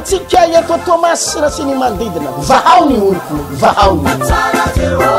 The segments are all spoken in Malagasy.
antsika eto Toamasina sy ny manodidina. Vahao ny oloko, vahao ny oloko.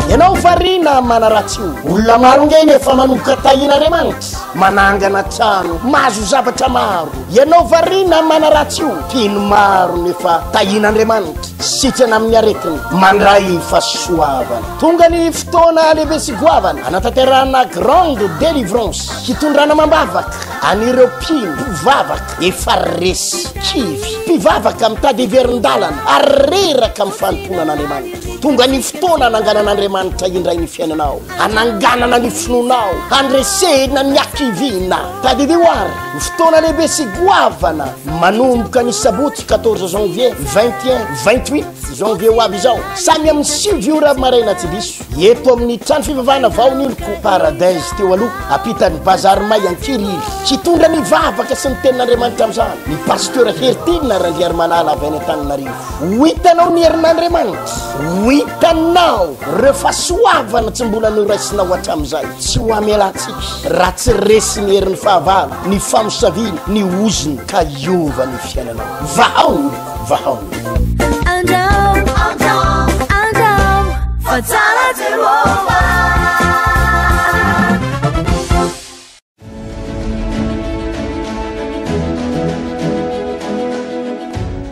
Ianao variana manaratsy io. Olona maro nge efa manomboka tahian'Andriamanitra, manangana trano, mahazo zavatra maro. Ianao variana manaratsy io. Mpino maro nefa tahian'Andriamanitra, sitrana amin'ny aretina, mandray fahasoavana. Tonga ny fotoana lehibe sy goavana hanatanterahana grande délivrance, hitondrana amam-bavaka an'ireo mpino, mpivavaka efa resy, kivy, mpivavaka mitady hiverin-dalana ary reraka amin'ny fanompoana an'Andriamanitra. Tonga ny fotoana hananganan'Andriamanitra indray ny fiainanao, hananganana ny finoanao, handresena ny hakiviana. Tadidio ary ny fotoana lehibe sy goavana manomboka ny sabotsy 14 janvier, 21, 28 janvier ho avy izao, samy amin'ny 9 ora maraina tsy diso, eto amin'ny trano fivavahana vao ny oloko Paradise teo aloha, ampitan'ny Bazary May Ankirihiry. Hitondra ny vavaka sy ny tenin'Andriamanitra amin'izany ny Pasteur Heritiana Randriarimalala avy any Antananarivo. Ho hitanao ny herin'Andriamanitra, ho hitanao ireo fahasoavana tsy mbola noraisinao hatramin'izay. Tsy ho hamelantsika raha tsy resy ny herin'ny fahavalo, ny famosaviana, ny ozona ka hiova ny fiainanao. Vahao ny oloko, vahao ny oloko. Andrao, andrao, andrao, fa tsara Jehovah.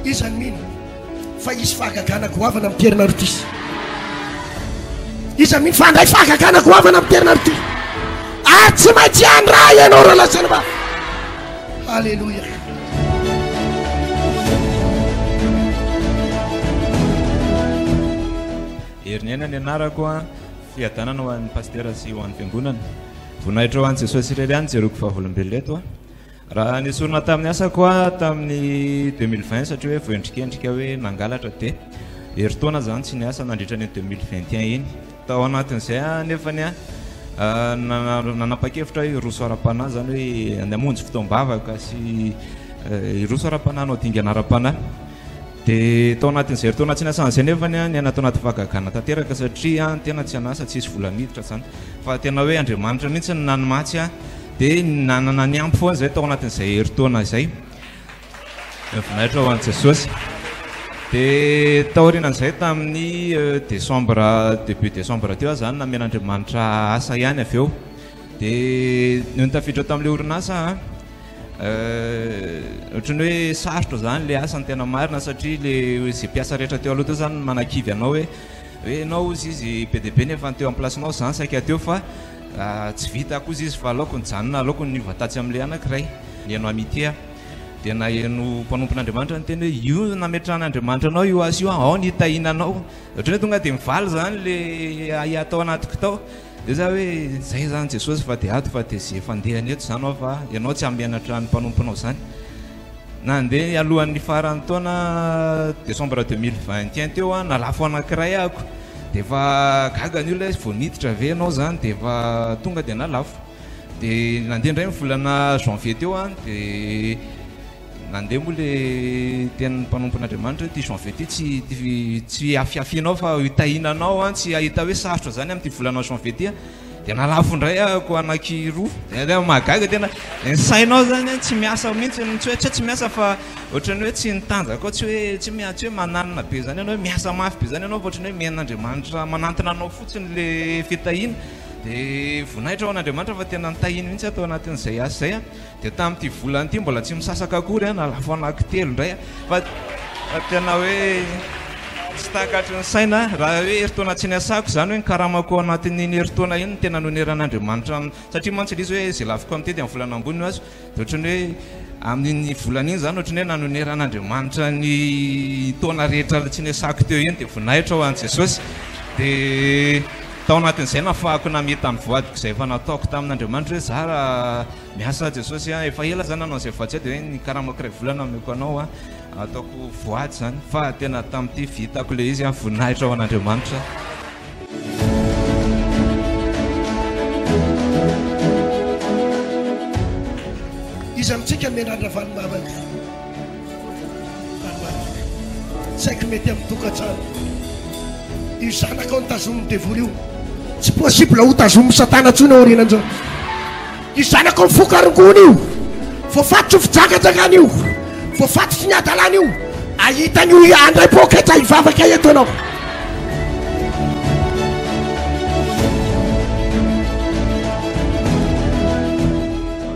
Iza no mino fa hisy fahagagana goavana amin'ity herinandro ity? Iza mino fa handray fahagagana goavana amin'ity herinandro ity? Ary tsy maintsy handray ianao rahalahy sy anabavy. Alléluia. Heriniaina ny anarako a, fiadanana ho an'ny pasitera sy ho an'ny fiangonana. Voninahitra ho an'i Jesosy irery ihany jeroko vavolombelona eto a. Raha nesorina tamin'ny asako aho tamin'ny 2020 satria hoe voaendrikendrika hoe nangalatra dia herintaona zany tsy niasa nandritra ny 2021 iny. Tao anatin'izay aho nefany a nanapa-kevitra hoe hiroso ara-panahy zany hoe hamonjy fotoam-bavaka sy hiroso ara-panahy hanao dingana ara-panahy. Dia tao anatin'izay herintaona tsy niasana izay nefany aho niaina tao anaty fahagagana tanteraka satria ny tena tsy an'asa, tsisy vola miditra izany. Fa tena hoe Andriamanitra mihitsy no nanomatsy ahy. Dia nanana ny ampy foana izay tao anatin'izay herintaona izay. Voninahitra ho an'i Jesosy. Dia taorianan'izay tamin'ny décembre, début décembre teo aho izany namen'Andriamanitra asa ihany avy eo. Dia nony tafiditra tamin'ilay orinasa aho, Ohatran'ny hoe sarotra zany le asa ny tena marina satria le izay mpiasa rehetra teo aloha teo zany manakivy anao hoe hoe ianao hozy izy be dia be nefa ny teo amin'ny place-nao zany saika teo fa tsy vitako hozy izy fa aleoko nijanona aleoko niova tatsy amin'ilay anankiray. Nihaino amitié aho dia naheno mpanompon'Andriamanitra niteny hoe io nametrahan'Andriamanitra anao io asa io ao ny hitahiana anao. Ohatran'ny hoe tonga dia mivaly zany le ahiahy tao anatiko tao. Dia za hoe zay zany Jesosy fa dia ato fa dia ze fandehany eto zany aho fa ianao tsy hamenatra ny mpanomponao zany. Nandeha alohan'ny faran'ny taona décembre 2021 teo aho nalafo anankiray ahako dia efa gaga ny olona hoe vao niditra ve ianao zany dia efa tonga dia nalafo. Dia nandeha indray ny volana janvier teo aho dia Nandeha moa le tenin'ny mpanompon'Andriamanitra hoe ity janvier ity tsy tsy hafiafianao fa hitahiana anao an, tsy hahita hoe sarotra zany amin'ity volana janvier ity an. Dia nalafo indray ahako anankiroa. Dia mahagaga tena ny sainao zany an tsy miasa mihitsy, tsy hoe tsy miasa fa ohatran'ny hoe tsy nitanjaka ao, tsy hoe tsy tsy hoe mananina be zany ianao hoe miasa mafy be zany ianao fa ohatran'ny hoe omen'Andriamanitra manantona anao fotsiny le fitahiana. Dia voninahitra ho an'Andriamanitra fa tena nitahiany mihitsy aho tao anatin'izay asa izay an. Dia tamin'ity volana ity mbola tsy misasaka akory an, nalafo anankitelo indray an, fa fa tena hoe tsy takatry ny saina raha hoe herintaona tsy niasako izany hoe ny karamako ao anatin'iny herintaona iny no tena noneran'Andriamanitra satria mantsy ilay izy hoe izay lafiko amin'ity dia amin'ny volana ambony no azo dia ohatran'ny hoe amin'iny volana iny izany ohatran'ny hoe nanoneran'Andriamanitra ny taona rehetra tsy niasako teo iny dia voninahitra ho an'i Jesosy dia tao anatin'izay nafahako namita ny voadiko izay efa nataoko tamin'Andriamanitra hoe za raha Miasa Jesosy a, efa ela za nanao izay voady zay dia hoe ny karamako iray volana omeko anao a, ataoko voady zany fa tena tamin'ity vitako le izy a, voninahitra ho an'Andriamanitra. Iza amintsika miandrandra valim-bavaka? Valim-bavaka. Tsy haiko mety amin'ny tokantrano. Io zanakao notazomin'ny devoly io. Tsy possible ho tazomin'ny satana intsony aorianan'izao. Io zanakao mifoka rongony io. Voafatotry ny fijangajangana io, voafatotry ny hadalana io. Ahita an'io handray poketra hivavaka eto ianao.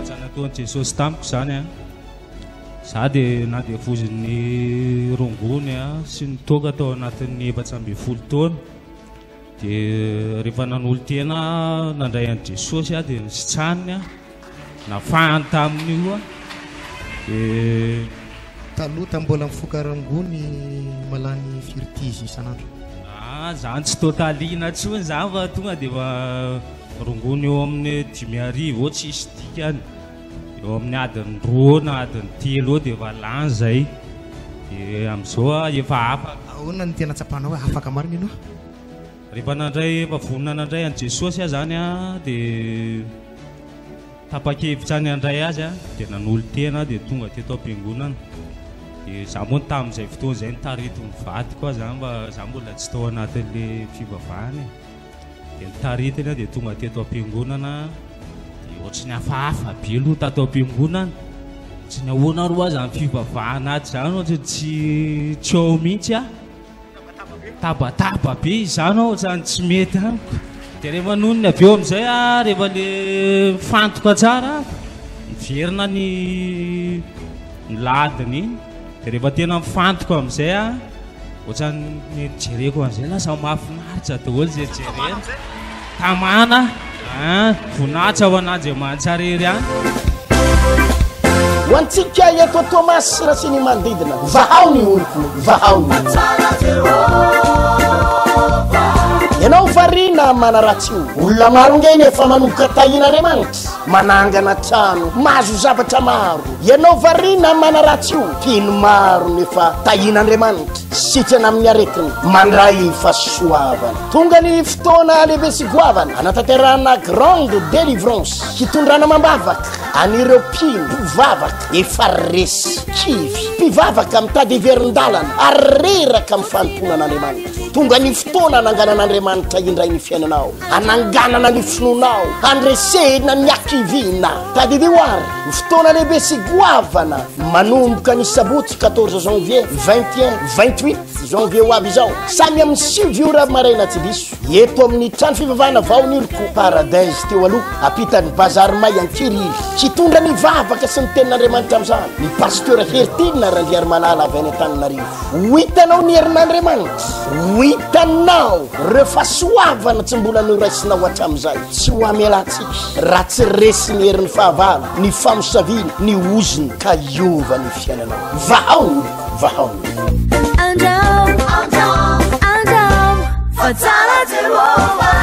Zavatra nataon'i Jesosy tamiko izany an, za dia nandevozin'ny rongony sy ny toaka tao anatin'ny 14 taona. Dia rehefa nanolo-tena aho nandray an'i Jesosy aho dia nositraniny aho, nafahany tamin'io aho. Dia. Taloha tamin'ny mbola mifoka rongony malany firy tizy isan'andro? Ah, zany tsy totalina intsony zany fa tonga dia efa rongony eo amin'ny 5000 eo tsisy dikany. Eo amin'ny adiny roa eo na adiny telo eo dia efa lany zay. Dia amin'izao aho efa afaka. Ahoana no tena tsapanao hoe afaka marina ianao? Rehefa nandray, efa vonona nandray an'i Jesosy aho zany an, dia tapa-kevitra ny handray azy aho, dia nanolo-tena aho dia tonga teto am-piangonana. Dia izaho moa tamin'izay fotoana izay notaritin'ny vadiko aho zany fa izaho mbola tsy tao anatin'ilay fivavahana e. Dia notaritiny aho dia tonga teto am-piangonana, dia ohatry ny hafahafa be aloha tato am-piangonana. Ohatry ny ahoana ary hoa izany fivavahana ato izany, ohatry ny tsy tsy ao mihitsy aho. Tabataba be izany ao ohatran'ny tsy mety amiko. Dia rehefa nonony avy eo amin'izay aho, rehefa le mifantoka tsara, miverina ny ny ladiny iny. Dia rehefa tena mifantoka amin'izay aho, ohatran'ny jereko an'izay lasa mahafinaritra daholo izay jerena. Tamana an, voninahitra ho an'Andriamanitra irery ihany. Ho antsika eto Toamasina sy ny manodidina, vahao ny oloko, vahao ny oloko. Ianao variana manaratsy io. Olona maro ngeny efa manomboka tahian'Andriamanitra, manangana trano, mahazo zavatra maro. Ianao variana manaratsy io. Mpino maro nefa tahian'Andriamanitra, sitrana amin'ny aretina, mandray fahasoavana. Tonga ny fotoana lehibe sy goavana hanatanterahana grande délivrance, hitondrana amam-bavaka an'ireo mpino, mpivavaka efa resy, kivy, mpivavaka mitady hiverin-dalana ary reraka amin'ny fanompoana an'Andriamanitra. Tonga ny fotoana hananganan'Andriamanitra indray ny fiainanao, hananganana ny finoanao, handresena ny hakiviana. Tadidio ary ny fotoana lehibe sy goavana manomboka ny sabotsy 14 janvier 21 28 Janvier ho avy izao, samy amin'ny 9 ora maraina tsy diso, eto amin'ny trano fivavahana vao niriko Paradise teo aloha, ampitan'ny Bazary May Ankirihiry. Hitondra ny vavaka sy ny tenin'Andriamanitra amin'izany ny Pasteur Heritiana Randriarimalala avy any Antananarivo. Ho hitanao ny herin'Andriamanitra, ho hitanao ireo fahasoavana tsy mbola noraisinao hatramin'izay. Tsy ho hamelantsika raha tsy resy ny herin'ny fahavalo, ny famosaviana, ny ozona ka hiova ny fiainanao. Vahao ny oloko. Vahao. Andrao, andrao, andrao, fa tsara Jehovah.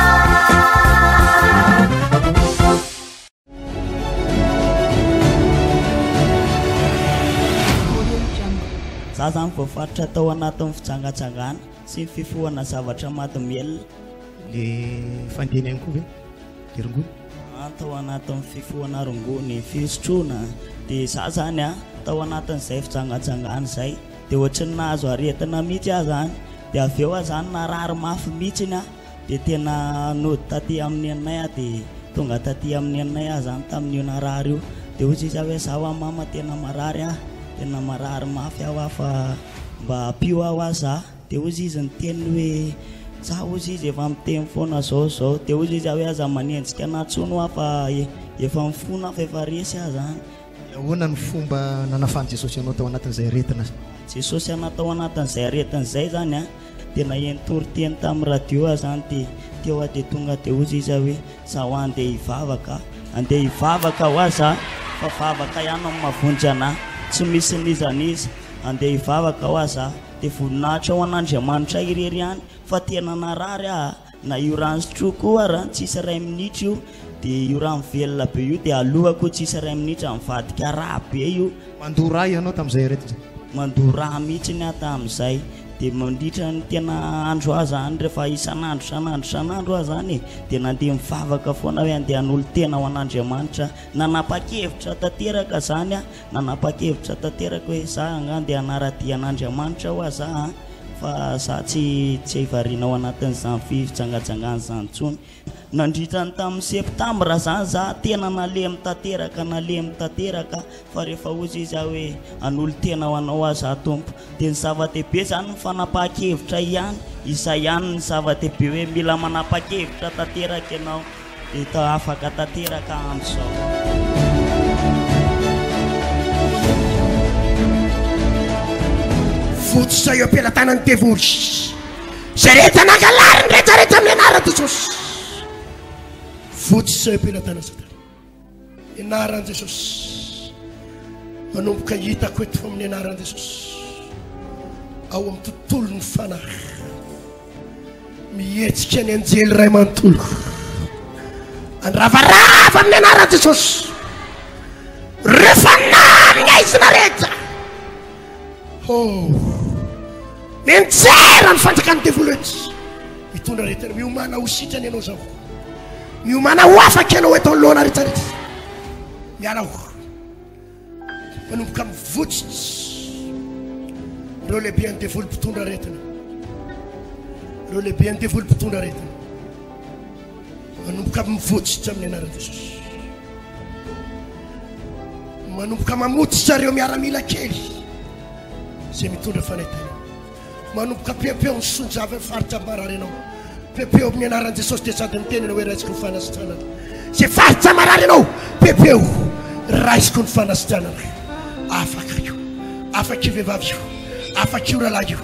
Za zany voafaritra tao anatin'ny fijangajangana sy ny fifohana zavatra mahadomelina. Le fandehany ihany koa ve? Le rongony? An, tao anatin'ny fifohana rongony, fisotroana, dia za zany an, tao anatin'izay fijangajangana izay, dia ohatry ny nahazo aretina mihitsy aho zany, dia avy eo aho zany narary mafy mihitsiny an, dia tena nody taty amin'ny neninay aho, dia tonga taty amin'ny neninay aho zany tamin'io narary io, dia hoy izy hoe za hoa mama tena marary aho, tena marary mafy aho hoa fa mba ampio aho hoa za. Dia hozy izy niteny hoe, Za hozy izy efa miteny foana zao zao. Dia hozy izy hoe aza manenjika anah tsony hoa fa efa mifona aho fa efa resy aho zany. Dia ahoana ny fomba nanafahan'i Jesosy anao tao anatin'izay aretina izay? Jesosy anah tao anatin'izay aretina izay zany an, dia naheno toriteny tamin'ny radio aho zany dia teo aho dia tonga dia hozy izy hoe za hoa andeha hivavaka, andeha hivavaka hoa za fa vavaka ihany no mahavonjy anah, tsy misy n'iza n'iza, andeha hivavaka hoa za. Dia voninahitra ho an'Andriamanitra irery ihany fa tena narary aho a! Na io rano sotroiko io ara tsisy iray minitra io dia io rano velona be io dia alohako tsisy iray minitra mivadika rà be io. Mandoa rà ianao tamin'izay aretina izay? Mandoa rà mihitsiny aho tamin'izay. Dia mandritra ny tena andro aho izany rehefa isan'andro isan'andro isan'andro aho izany e dia nandeha nivavaka foana hoe andeha hanolo-tena ho an'Andriamanitra. Nanapa-kevitra tanteraka izany aho. Nanapa-kevitra tanteraka hoe za angaha ndeha hanara-dia an'Andriamanitra hoa za an! fa za tsy tsy variana ao anatin'izany fijangajangana izany intsony. Nandritra ny tamin'ny septambra zany za tena nalemy tanteraka nalemy tanteraka fa rehefa hozy izy aho hoe hanolo-tena ho anao aho za Tompo dia ny zava-dehibe zany ny fanapahan-kevitra ihany izay ihany ny zava-dehibe hoe mila manapa-kevitra tanteraka ianao dia ta afaka tanteraka amin'izao. Votsotra eo am-pelatanan'ny devoly. Izay rehetra nangalariny rehetra rehetra amin'ny anaran'i Jesosy. Votsotra eo am-pelatanan'i Satana. Anaran'i Jesosy. Manomboka hitako eto amin'ny anaran'i Jesosy. Ao amin'ny tontolon'ny fanahy. Mihetsika ny anjely ray manontolo. Andravarava amin'ny anaran'i Jesosy. Ireo fanahy miaizina rehetra. Oh. Mianjera ny fanjakan'ny devoly eto. Mitondra aretina. Miomàna ho sitrana ianao izao. Miomàna ho afaka ianao eto anoloana rehetra rehetra. Miala ao. Manomboka mivotsitra ireo lehiben'ny devoly mpitondra aretina. Ireo lehiben'ny devoly mpitondra aretina. Manomboka mivotsitra amin'ny anaran'i Jesosy. Manomboka mamotsitra ireo miaramila kely izay mitondra fanaintainana. Manomboka pepeo ny sonjavy amin'ny faritra marary anao. Pepeo amin'ny anaran'i Jesosy dia sady miteny ianao hoe raisiko ny fanasitranana. Izay faritra marary anao, pepeo, raisiko ny fanasitranana. Afaka io. Afaka io vehivavy io. Afaka io rahalahy io.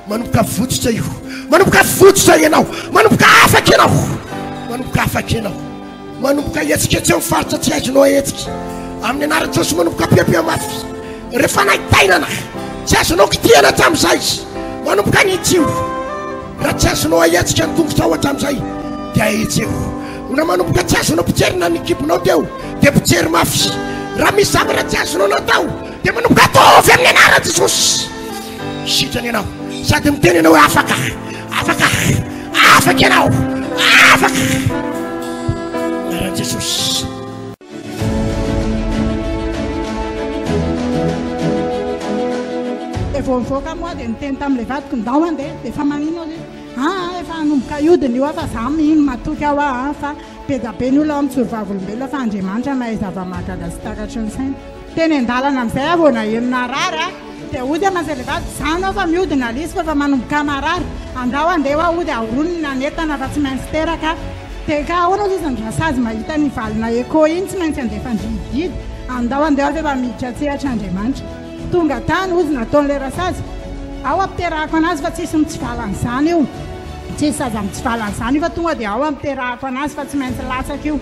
Manomboka votsotra io. Manomboka votsotra ianao. Manomboka afaka ianao. Manomboka afaka ianao. Manomboka hetsiketseho ny faritra tsy azonao ahetsika. Amin'ny anaran'i Jesosy manomboka piapia mafy. Rehefa fanaintainana tsy azonao kitihana hatramin'izay. Manomboka anitsio. Raha tsy azonao ahetsika ny tongotrao hatramin'izay dia ahetseho. Raha manomboka tsy azonao potserina ny kibonao teo dia potsery mafy. Raha misy zavatra tsy azonao natao dia manomboka ataovy amin'ny anaran'i Jesosy. Sitrana ianao sady miteny ianao hoe afaka, afaka, afaka ianao, afaka. Anaran'i Jesosy. Dia vao nivoaka moa dia niteny tamin'ilay vadiko ndao handeha dia efa maninona hozy izy aa efa hanomboka hiodina io aho fa za mino matoky aho aa fa be dia be ny olona ao mijoro vavolombelona fa Andriamanitra mahay zava-mahagaga sy takatry ny saina. Teny an-dalana amin'izay aho vao naheno narary a! Dia hody aho mantsy ilay vadiko, za anao fa mihodina lesy fa efa manomboka marary, andao handeha hoa hody ahorony ny entana fa tsy maintsy teraka aho. Dia ka ahoana hozy izy ny rasazy mahita ny valina echo iny tsy maintsy handefa an-drihididy, andao handeha hoa fa efa miditra an-tsehatra Andriamanitra. Tonga tany hozy nataon'ilay rasazy, ao ampiterahako anazy fa tsisy mitsivalana izany io, tsisy zaza mitsivalana izany io fa tonga dia ao ampiterahako anazy fa tsy maintsy latsaka io.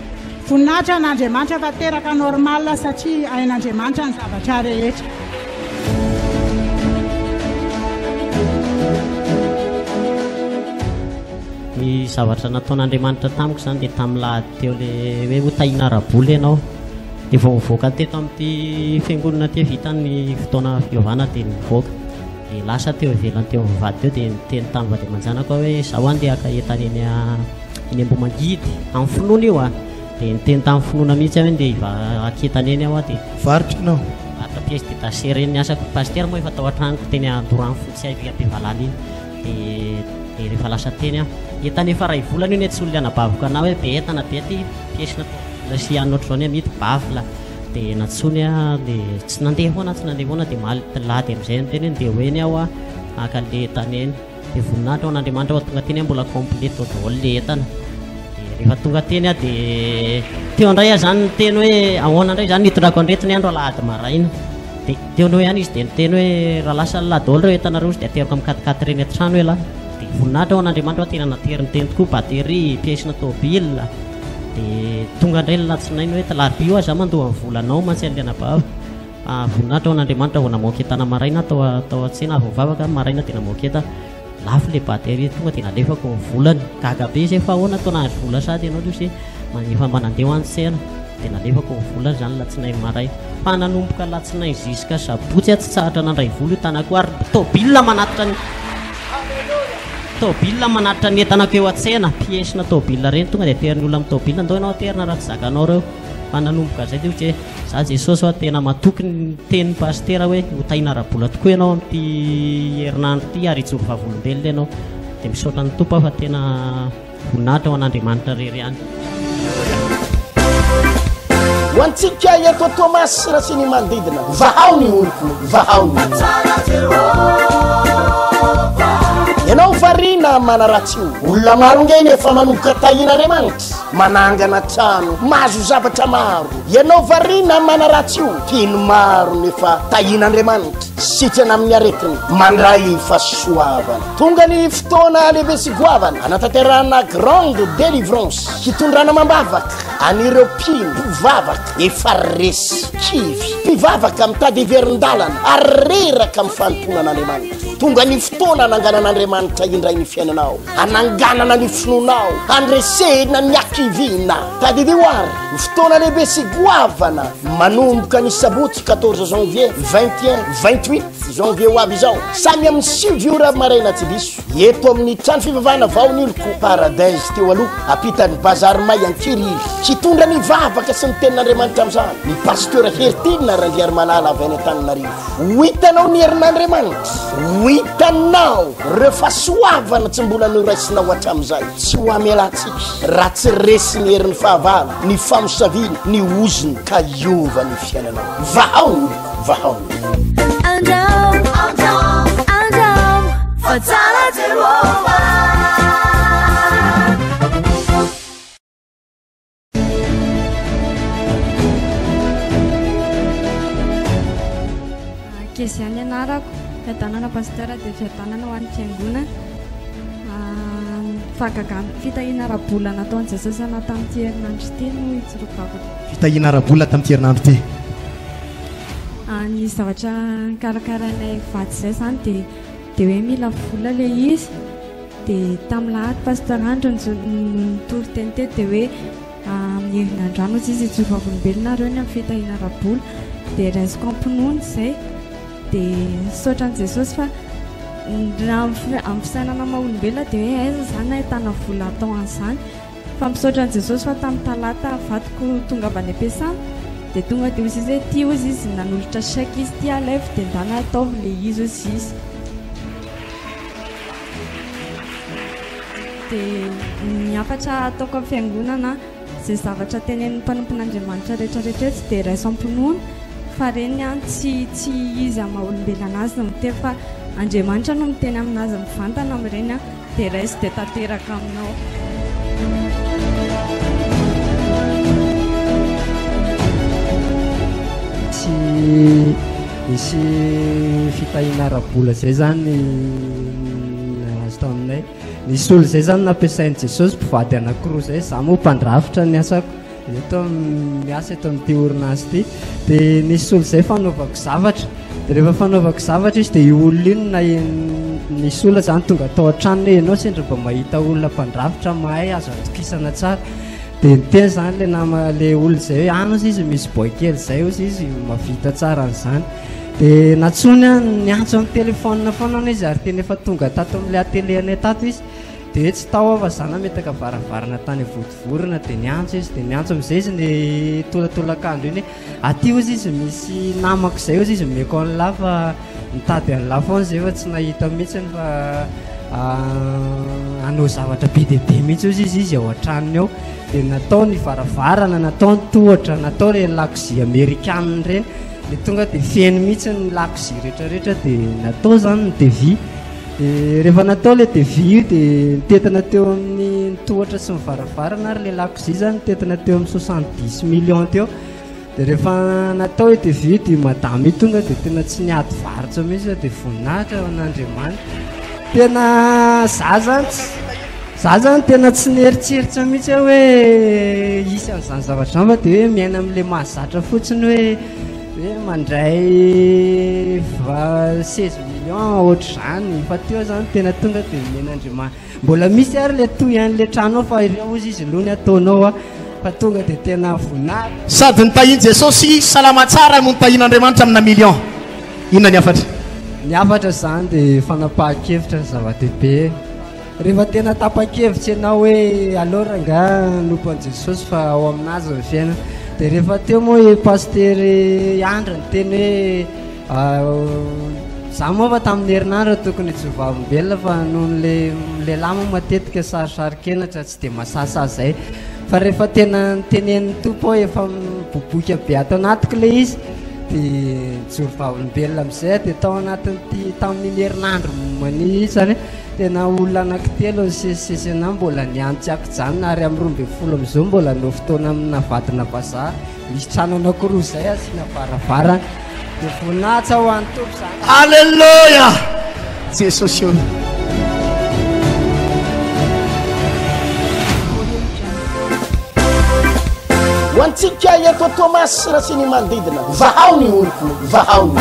Voninahitra an'Andriamanitra fa teraka normal satria hain'Andriamanitra ny zavatra rehetra. Ny zavatra nataon'Andriamanitra tamiko izany dia tamin'ny lahady teo le hoe ho tahiana ara-bola ianao. Dia vao nivoaka teto amin'ity fiangonana ity vita ny fotoana fiovana dia nivoaka. Dia lasa teo ivelany teo amin'ny vavahady teo dia niteny tamin'ny vady aman-janako aho hoe izaho andeha haka entana eny eny Ambohimangidy, amin'ny finoana io a! Dia niteny tamin'ny finoana mihitsy aho hoe ndeha hivaky entana eny aho a! Dia Varotra ianao? Varotra pièce détachée ireny ny asako. Pasitera moa efa tao an-tranoko teny Andoranfotsy avy Ampivalana iny. Dia dia rehefa lasa teny aho. Entana efa iray volana io nentsoin'ilay anabaviko anah hoe be entana be aty, pièce natao sy hanina ohatr'izao ny amidy, baffle. Dia nantsoiny aho dia tsy nandeha foana aho, tsy nandeha foana dia omaly alahady amin'izay niteny hoe ndeha ho eny aho a, haka an'ilay entana eny. Dia voninahitra ho an'Andriamanitra fa tonga teny aho mbola complet tao daholo ilay entana. Dia rehefa tonga teny aho dia teo indray aho izany niteny hoe ahoana indray izany nitondrako an'ireto ny andro alahady maraina. Dia teo no ihany izy dia niteny hoe raha lasa lahy daholo ireo entana ireo izy dia ateriko amin'ny quatre quatre ireny an-trano ialahy. Dia voninahitra ho an'Andriamanitra fa tena nateriny teny tokoa, batterie, pièce-na tôbila. Dia tonga indray ny alatsinainy hoe alarobia io aho za mandoa ny volanao mantsy an'ilay anabavy. Ah, voninahitra ho an'Andriamanitra vao namoaka entana maraina tao tao an-tsena avy nivavaka aho maraina dia namoaka entana. Lafo ilay batterie tonga dia nalefako ny volany. Gaga be izy hoe fa ahoana toa nahazo vola sady ianao aloha se efa mba nandeha ho any tsena. Dia nalefako ny volany izany alatsinainy maraina. Fa nanomboka alatsinainy jusqu'à sabotsy aho tsy tsahatra nandray vola io tanako io ary tôbila manatitra ny Alléluia. Tôbila manatitra ny entana akeo an-tsena, pièce-na tôbila ireny tonga dia aterin'ny olona amin'ny tôbila, ndao ianao aterina raha tsy zakanao ireo. Fa nanomboka izay dia ohatry hoe za Jesosy hoa tena matoky ny tenin'ny pasitera hoe ho tahiana ara-bola tokoa ianao amin'ity herinandro ity ary hijoro vavolombelona ianao. Dia misaotra ny Tompo aho fa tena voninahitra ho an'Andriamanitra irery ihany. Ho antsika eto Toamasina sy ny manodidina, vahao ny oloko, vahao ny Ianao variana manaratsy io. Olona maro nge ny efa manomboka tahian'Andriamanitra, manangana trano, mahazo zavatra maro. Ianao variana manaratsy io, mpino maro no efa tahian'Andriamanitra, sitrana amin'ny aretiny, mandray fahasoavana. Tonga ny fotoana lehibe sy goavana hanatanterahana grande délivrance, hitondrana amam-bavaka an'ireo mpino, mpivavaka efa resy, kivy, mpivavaka mitady hiverin-dalana ary reraka amin'ny fanompoana an'Andriamanitra. Tonga ny fotoana hananganan'Andriamanitra indray ny fiainanao, hananganana ny finoanao, handresena ny hakiviana. Tadidio ary ny fotoana lehibe sy goavana manomboka ny sabotsy 14 janvier, 21, 28, Janvier ho avy izao, samy amin'ny 9 ora maraina tsy diso, eto amin'ny trano fivavahana Vaoniloko Paradise teo aloha, ampitan'ny Bazary May Ankirihiry. Hitondra ny vavaka sy ny tenin'Andriamanitra amin'izany ny Pasteur Heritiana Randriarimalala avy any Antananarivo. Ho hitanao ny herin'Andriamanitra, ho hitanao ireo fahasoavana tsy mbola noraisinao hatramin'izay. Tsy ho hamelantsika raha tsy resy ny herin'ny fahavalo, ny famosaviana, ny ozona ka hiova ny fiainanao. Vahao ny oloko. Vahao. Andrao, andrao, andrao, fa tsara Jehovah. Kezia ny anarako, fiadanana pasteur dia fiadanana ho an'ny fiangonana. Fahagagana, fitahiana ara-bola nataon'i Jesosy anah tamin'ity herinandro ity no hijoroako vavaka. Fitahiana ara-bola tamin'ity herinandro ity. Ny zavatra karakarainay mivady izay izany dia dia hoe mila vola ilay izy. Dia tamin'ny lahady Pasteur Andry no nitory teny teto dia hoe amin'ny herinandro any hozy izy hijoro vavolombelona nareo ny amin'ny fitahiana ara-bola. Dia raisiko am-pinoana izay. Dia misaotra an'i Jesosy fa raha amin'ny fisainana maha olombelona dia hoe aiza izany ahitana vola atao an'izany. Fa misaotra an'i Jesosy fa tamin'ny talata vadiko tonga avy any am-piasana dia tonga dia hozy izy hoe ity hozy izy nanolotra chèque izy ity alaivo dia ndana ataovy le izy hozy izy. Dia ny hafatra ataoko amin'ny fiangonana izay zavatra tenenin'ny mpanompon'Andriamanitra rehetra rehetra etsy dia raiso am-pinoana fa reny an tsy tsy izy amin'ny maha olombelona azy no miteny fa Andriamanitra no miteny aminazy mivantana amin'ireny an. Dia raiso dia tanteraka aminao. Nisy nisy fitahiana ara-bola izay zany nahazo taminay. Nisy olona izay zany nampiasain'i Jesosy mpivady anankiroa izay, za moa mpandrafitra ny asako. Eto miasa eto amin'ity orinasa ity dia nisy olona izay fanaovako zavatra dia rehefa fanaovako zavatra izy dia io olona io no naheno nisy olona izany tonga tao an-tranony hoe ianao sendra mba mahita olona mpandrafitra mahay azo atokisana tsara dia niteny izany ilay nama ilay olona izay hoe any ozy izy misy boay kely izay ozy izy mahavita tsara an'izany dia nantsoiny aho niantso amin'ny telefaonina foana izy ary tena efa tonga tato amin'ilay atelier anay tato izy Dia hoe tsy tao aho fa za nametaka varavarana tany Vontovorona dia niantso izy dia niantso amin'izay izy ny tolatolakandro iny hoe aty hozy izy misy namako izay hozy izy omeko an'lah fa nitady an'lah foana izay fa tsy nahita mihitsy fa hanao zavatra be dia be mihitsy hozy izy izy ao an-tranony ao dia natao ny varavarana natao ny tohatra natao ireny lakozia amerikanina ireny dia tonga dia feno mihitsy ny lakozia rehetrarehetra dia natao izany ny devis Dia rehefa natao ilay devis io dia nitentina teo amin'ny ny tohatra sy ny varavarana ary ilay lakozia izany nitentina teo amin'ny 70 millions teo. Dia rehefa natao io devis io dia madame io tonga dia tena tsy niady varotra mihitsy fa dia voninahitra ho an'Andriamanitra. Tena za zany tsy za zany tena tsy nieritreritra mihitsy aho hoe hisy an'izany zavatra izany fa dia hoe miaina amin'ilay mahazatra fotsiny hoe Hoe mandray 16 millions ohatr'izany fa teo zany tena tonga dia omen'Andriamanitra. Mbola misy ary le toy an'le trano ao fa ireo hozy izy aloha ny ataonao a fa tonga dia tena voninahitra. Sady nitahian'i Jesosy salama tsara no nitahian'Andriamanitra amina million. Inona ny hafatra? Ny hafatra izany dia fanapahan-kevitra ny zava-dehibe. Rehefa tena tapa-kevitra ianao hoe aleo rangahy hanompo an'i Jesosy fa ao aminazy ny fiainana. Dia rehefa teo moa i Pasteur Andry niteny hoe za moa fa tamin'ny herinandro tokony hijoro vavolombelona fa noho ny le lehilahy moa matetika sarosaro-kenatra tsy dia masasaha zay. Fa rehefa tena nitenenin'ny Tompo aho efa miboiboika be ato anatiko ilay izy dia nijoro vavolombelona amin'izay aho dia tao anatin'ity tamin'iny herinandro mania iny zany tena olona anankitelo nisesisesy anah mbola niantso tsy ankijanona ary amin'ny 12 amin'izao mbola hanao fotoana amina vadina vazaha misy trano anankiroa izay asiana varavarana dia voninahitra ho an'ny Tompo izany. Alléluia! Jesosy ô. Ho antsika eto Toamasina sy ny manodidina, vahao ny oloko, vahao ny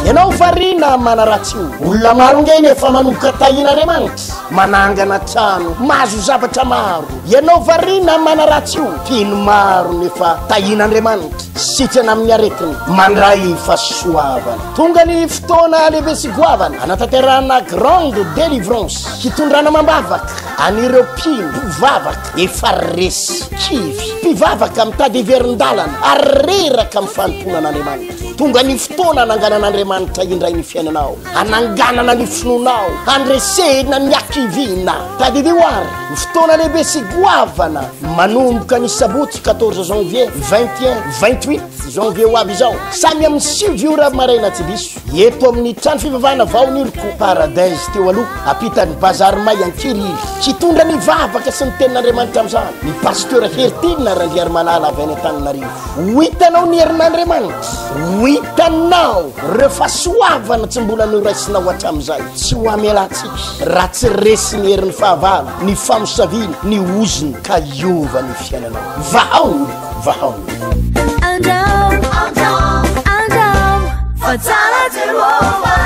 Ianao variana manaratsy io. Olona maro nge nefa manomboka tahian'Andriamanitra, manangana trano, mahazo zavatra maro. Ianao variana manaratsy io. Mpino maro nefa tahian'Andriamanitra. Sitrana amin'ny aretina, mandray fahasoavana. Tonga ny fotoana lehibe sy goavana hanatanterahana grande délivrance, hitondrana amam-bavaka an'ireo mpino, mpivavaka efa resy, kivy, mpivavaka mitady hiverin-dalana ary reraka amin'ny fanompoana an'Andriamanitra. Tonga ny fotoana hananganan'Andriamanitra indray ny fiainanao, hananganana ny finoanao, handresena ny hakiviana. Tadidio ary ny fotoana lehibe sy goavana manomboka ny sabotsy 14 janvier, 21, 28 janvier ho avy izao, samy amin'ny 9 ora maraina tsy diso, eto amin'ny trano fivavahana Vaoniriko Paradise teo aloha, ampitan'ny Bazary May Ankirihiry. Hitondra ny vavaka sy ny tenin'Andriamanitra amin'izany ny Pasteur Heritiana Randriarimalala avy any Antananarivo. Ho hitanao ny herin'Andriamanitra, ho hitanao ireo fahasoavana tsy mbola noraisinao hatramin'izay. Tsy ho hamelantsika raha tsy resy ny herin'ny fahavalo, ny famosaviana, ny ozona ka hiova ny fiainanao. Vahao ny oloko, vahao ny oloko. Andramo, andramo, andramo, fa tsara Jehovah.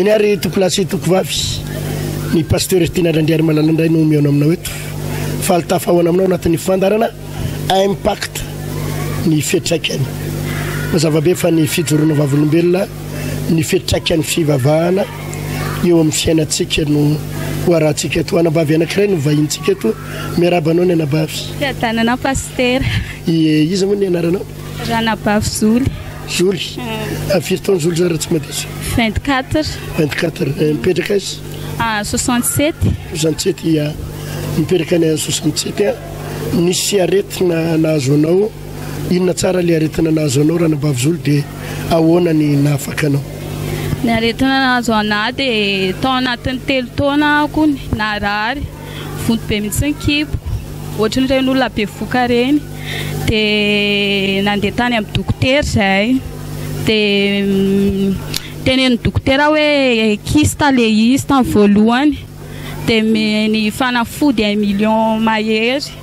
Eny ary tompolahy sy tompovavy, ny pasteur Tiana Randriarimalala indray no mihaona aminao eto. Faly tafahaona aminao anatin'ny fandaharana Impact ny fiantraikany. Mazava be fa ny fijoroana vavolombelona, ny fiantraikan'ny fivavahana eo amin'ny fiainantsika no ho arahantsika eto. Anabavy anankiray no vahinintsika eto. Miarahaba anao ny anabavy. Fiadanana Pasitera. Iza moa ny anaranao? Ranabavy Zoly. Zoly. Ah, firy taona Zoly zany raha tsy madiso? 24. 24. Eh, mipetraka aiza? Ah, 67. 67 ya. Mipetraka any 67 a. Nisy aretina nahazo anao. Inona tsara le aretina nahazo anao Ranabavy Zoly dia ahoana ny nahafaka anao? Ny aretina nahazo anah dia tao anatin'ny telo taona aho kony narary. Vonto be mihitsy ny kiboko. Ohatran'ireny olona bevoka ireny. Dia nandeha tany amin'ny dokotera izahay. Dia tenenin'ny dokotera hoe kyste ilay izy tamin'ny voalohany. Dia nomeny fanafody un million mahery.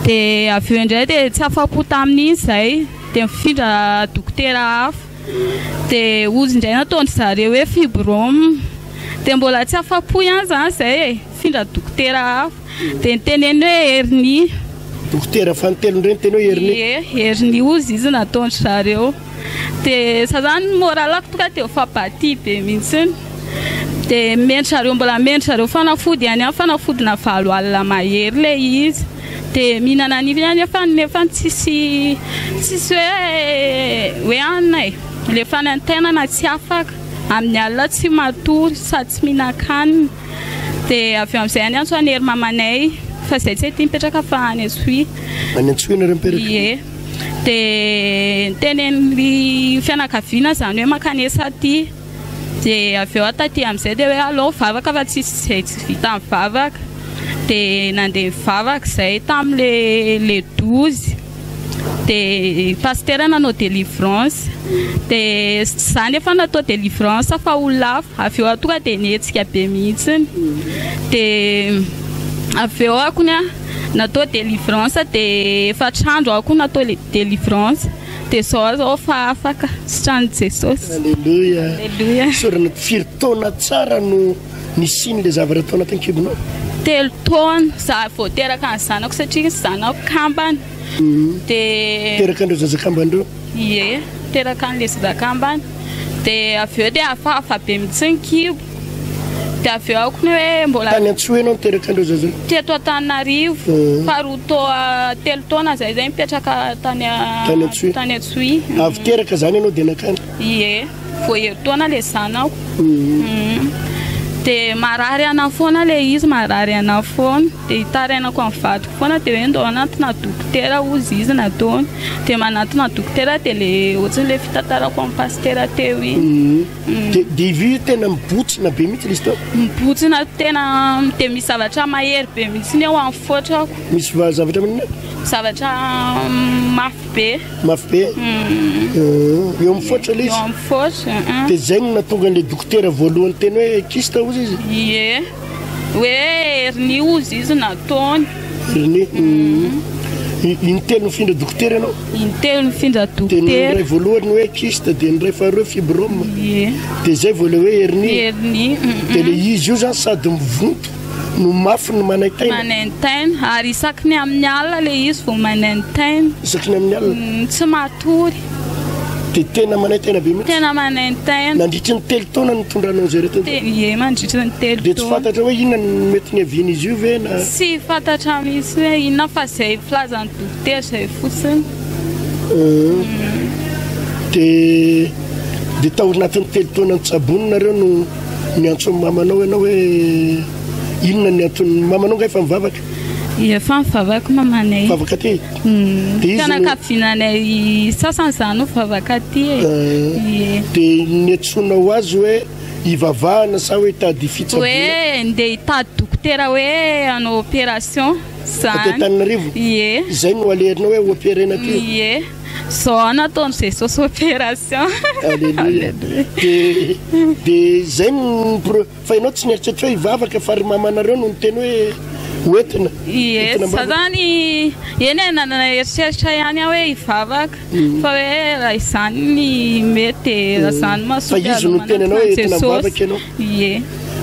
Dia avy eo indray dia tsy afa-po tamin'iny izahay. Dia nifindra dokotera hafa. Dia hozy indray nataon-dry zareo hoe fibrome. Dia mbola tsy afa-po ihany izany izay e. Nifindra dokotera hafa. Dia niteneniny hoe hernie. Dokotera fanintelony indray niteny hoe hernie? Ie, hernie hozy izy nataon-dry zareo. Dia za zany ny morale-ko tonga dia efa bâti be mihitsy. Dia nomen-dry zareo, mbola nomen-dry zareo fanafody ihany ihany, fanafodina valo alina mahery ilay izy. Dia mihinana an'iny ihany nefa nefa tsisy tsisy hoe hoe anona e. Ilay fanaintainana tsy afaka. Amin'ny alina tsy matory sady tsy mihinan-kanina. Dia avy eo amin'izay any antso an'i Hery mamanay fa izay tsy aty mipetraka fa any Antsohihy. Any Antsohihy nareo mipetraka? Ie. Dia nitenenin'ny fianakaviana izany hoe mankanesa aty. Dia avy eo aho taty amin'izay dia hoe aleo mivavaka fa tsisy izay tsy vita mivavaka. Dia nandeha nivavaka izay tamin'ilay le 12. Dia pasitera nanao délivrance. Dia za nefa natao délivrance fa olona hafa. Avy eo aho tonga dia nihetsika be mihitsy. Dia avy eo aho kony natao délivrance dia efatr'andro aho koa natao délivrance. Dia izao aho izao fa afaka, sitran'i Jesosy. Aleloia. Aleloia. Isaorana firy taona tsara no nisian'ilay zavatra tao anatin'ny kibonao? Telo taona. Za vao teraka ny zanako satria ny zanako kambana. Dia. Teraka an'ireo zaza kambana ireo? Ie, teraka an'ilay zaza kambana. Dia avy eo dia hafahafa be mihitsy ny kibo. Dia avy eo aho ny hoe mbola. Tany Antsohihy ianao niteraka an'ireo zaza ireo? Teto Antananarivo. Fa roa taona, telo taona izay izay nipetraka tany Tany Antsohihy. Tany Antsohihy. Avy teraka izany ianao dia nankany? Ie, vao herintaona ilay zanako. Dia marary anahy foana ilay izy, marary anahy foana. Dia itarainako amin'ny vadiko foana dia hoe ndao hanantona dokotera hozy izy nataony. Dia manantona dokotera dia ilay ohatran'ilay fitantarako amin'ny pasitera teo iny. Dia dia io tena mibotsina be mihitsy ilay izy teo? Mibotsina tena, dia misy zavatra mahery be mihitsy eo amin'ny fotrako. Misy zavatra maninona? Zavatra mafy be. Mafy be? Eo amin'ny fotra ilay izy? Eo amin'ny fotra. Dia izay no nahatonga an'ilay dokotera voalohany niteny hoe kyste hozy izy? Ie. Hoe hernie hozy izy nataony. Hernie? Intelo nifindra dokotera ianao? Intelo nifindra dokotera. Dia ny iray voalohany hoe kyste, dia ny iray faharoa fibrome. Ie. Dia izay vao ilay hoe hernie. Hernie. Dia ilay izy io izany sady mivonto no mafy no manaintaina. Manaintaina, ary isaky ny amin'ny alina ilay izy vao manaintaina. Isaky ny amin'ny alina? Tsy matory. Dia tena manaintaina be mihitsy? Tena manaintaina. Nandritry ny telo taona nitondranao an'izay aretina izay? Ie, mandritry ny telo taona. Dia tsy fantatra hoe inona no mety niavian'izy io ve na? Tsy fantatra mihitsy hoe inona fa izay filazan'ny dokotera izay fotsiny. Dia dia tao anatin'ny telo taona nitsaboana nareo no niantso an'i mamanao ianao hoe inona ny anton'ny mamanao nga efa mivavaka? Efa mivavaka mamanay. Mivavaka aty? Dia izy no. Fianakaviananay sasany izany no mivavaka aty e. Ie. Dia niantsoanao azy hoe hivavahana sa hoe hitady fitsaboana? Hoe ndeha hitady dokotera hoe hanao opération izany. Aty Antananarivo? Ie. Izay no aleherinao hoe ho-opérer-na aty? Ie. Zao nataon'i Jesosy opération. Alléluia. Dia dia izay no pro. Fa ianao tsy nieritreritra hoe hivavaka fa ry mamanareo no niteny hoe hoentina. Ie, za zany eny e, nanana eritreritra ihany aho hoe hivavaka fa hoe raha izany ny mety dia raha izany mahasoa Fa izy no niteny anao hoe entina mivavaka ianao. Ie.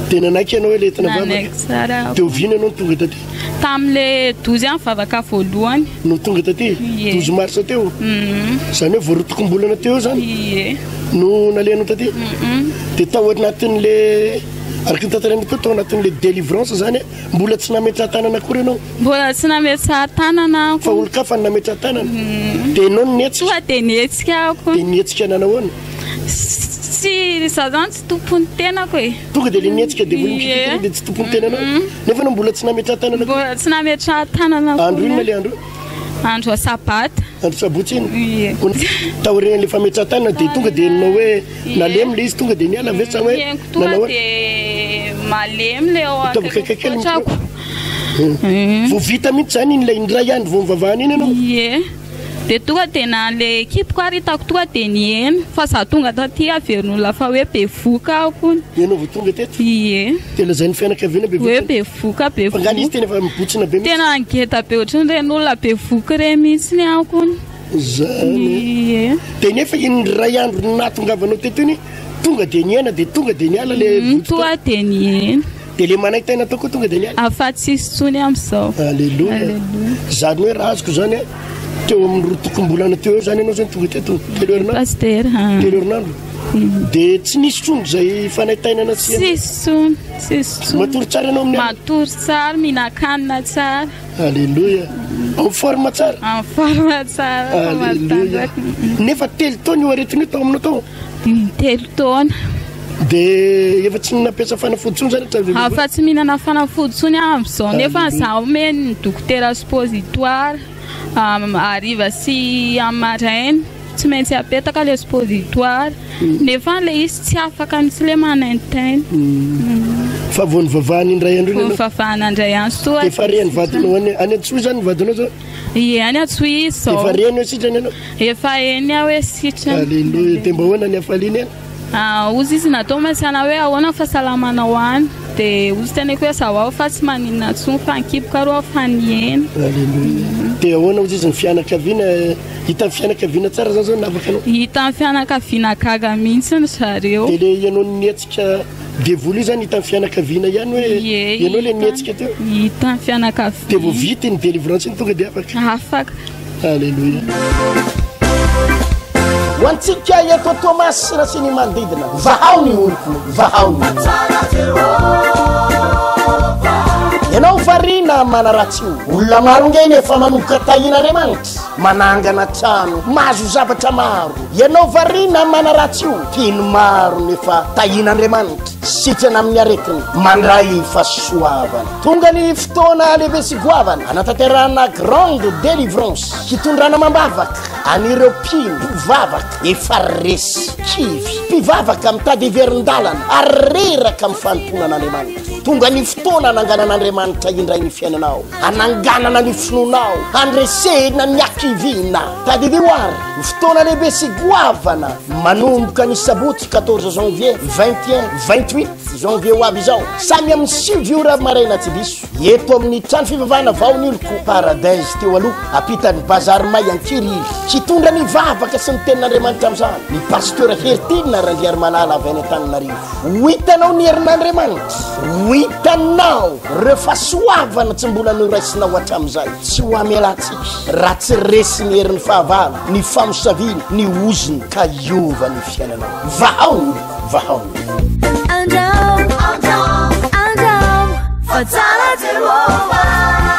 Dia nanaiky ianao hoe le entina mivavaka. Nanaiky tsara aho. Dia oviana ianao no tonga taty? Tamin'le 12 aho nivavaka voalohany. No tonga taty? Ie. 12 mars teo? Izany hoe vao rotokom-bolana teo eo izany? Ie. No nalehanao taty? Dia tao anatin'le, araka ny tantarainao teo, tao anatin'le délivrance izany, mbola tsy nametraha-tanana akory ianao? Mbola tsy nametraha-tanana aho. Fa olon-kafa no nametraha-tanana? Dia ianao no nihetsika? Tonga dia nihetsika aho. Dia nihetsika nanao ahoana? Tsy, izaho izany tsy tompon'ny tenako e. Tonga dia le nihetsika devoly mikitikitra dia tsy tompon'ny tenanao? Nefa ianao mbola tsy nametraha-tanana akory? Mbola tsy nametraha-tanana akory. Andro inona le andro io? Andro sabata. Andro sabotsy iny? Ie. Taorian'ilay fametrahan-tanana dia tonga dia henonao hoe nalemy ilay izy tonga dia niala ve sa hoe Henoko tonga nanao dia malemy ilay ao Ataovy akaikikely akaiky ny trako. Vao vita mihitsy izany iny ilay indray andro vao nivavahana iny ianao? Ie. Dia tonga dia na le ekipiko ary hitako tonga dia nihena fa za tonga taty averin'olona fa hoe bevoka aho kony. Ianao vao tonga teto? Ie. Dia lazain'ny fianakaviana bevoka? Hoe bevoka bevoka. Fa nga izy tena efa mibotsina be mihitsy? Tena ngeda be ohatran'ireny olona bevoka ireny mihitsy aho kony. Zany. Ie. Dia nefa iny iray andro nahatongavanao teto iny tonga dia nihena dia tonga dia niala le vototra? Tonga dia nihena. Dia le manaintaina tao koa tonga dia niala. Afa tsisy tsony amin'izao. Alléluia. Zany hoe raha azoko zany a, teo amin'ny roa tokom-bolana teo eo zany ianao zany tonga teto, telo herinandro. Pasitera. Telo herinandro. Dia tsy nisy tsony izay fanaintainana sy. Tsisy tsony, tsisy tsony. Matory tsara ianao amin'ny alina? Matory tsara, mihinan-kanina tsara. Alléluia. En forme tsara? En forme tsara. Alléluia. Nefa telo taona io aretina io tao aminao tao? Telo taona. Dia efa tsy nampiasa fanafody intsony zany hatramin'izay Afa tsy mihinana fanafody intsony aho amin'izao nefa izaho omen'ny dokotera suppositoire hariva sy amin'ny maraina tsy maintsy apetaka ilay suppositoire nefa ilay izy tsy afaka mihitsy ilay manaintaina. Fa vao nivavahana indray andro iny Vao ianao? nivavahana indray andro toa. Dia efa reny vadinao any any Antsohihy zany ny vadinao zao? Ie any Antsohihy izy zao. Efa reny hoe sitrana ianao? Efa eny aho hoe sitrana. Alléluia. Dia mba ahoana ny hafaliana eny? Hozy izy natao masiana hoe ahoana ny fahasalamanao any dia hozy teneko hoe zaho ao fa tsy maninona intsony fa ny kiboko aloha fa nihena. Alléluia. Dia ahoana hozy izy ny fianakaviana, hitan'ny fianakaviana tsara zany zao ny navaka anao? Hitan'ny fianakaviana gaga mihitsy ry zareo. Dia le ianao nihetsika devoly io zany hitan'ny fianakaviana ihany hoe Ie, ianao le hita. nihetsika teo? Hitan'ny fianakaviana. Dia vao vita iny délivrance iny tonga dia afaka? Afaka. Alléluia. Ho antsika eto Toamasina sy ny manodidina, vahao ny oloko, vahao ny Ianao variana manaratsy io. Olona maro nge nefa manomboka tahian'Andriamanitra, manangana trano, mahazo zavatra maro. Ianao variana manaratsy io, mpino maro nefa tahian'Andriamanitra, sitrana amin'ny aretina, mandray fahasoavana. Tonga ny fotoana lehibe sy goavana hanatanterahana grande délivrance, hitondrana amam-bavaka an'ireo mpino, mpivavaka efa resy, kivy, mpivavaka mitady hiverin-dalana ary reraka amin'ny fanompoana an'Andriamanitra. Tonga ny fotoana hananganan'Andriamanitra indray ny fiainanao, hananganana ny finoanao, handresena ny hakiviana. Tadidio ary ny fotoana lehibe sy goavana manomboka ny sabotsy 14 janvier 21 28 Janvier ho avy izao, samy amin'ny 9 ora maraina tsy diso, eto amin'ny trano fivavahana vao ny oloko Paradise teo aloha, ampitan'ny Bazary May Ankirihiry. Hitondra ny vavaka sy ny tenin'Andriamanitra amin'izany ny Pasteur Heritiana Randriarimalala avy any Antananarivo. Ho hitanao ny herin'Andriamanitra, ho hitanao ireo fahasoavana tsy mbola noraisinao hatramin'izay. Tsy ho amelantsika raha tsy resy ny herin'ny fahavalo, ny famosaviana, ny ozona ka hiova ny fiainanao. Vahao ny oloko. Vahao. Andrao, andrao, andrao, fa tsara Jehovah.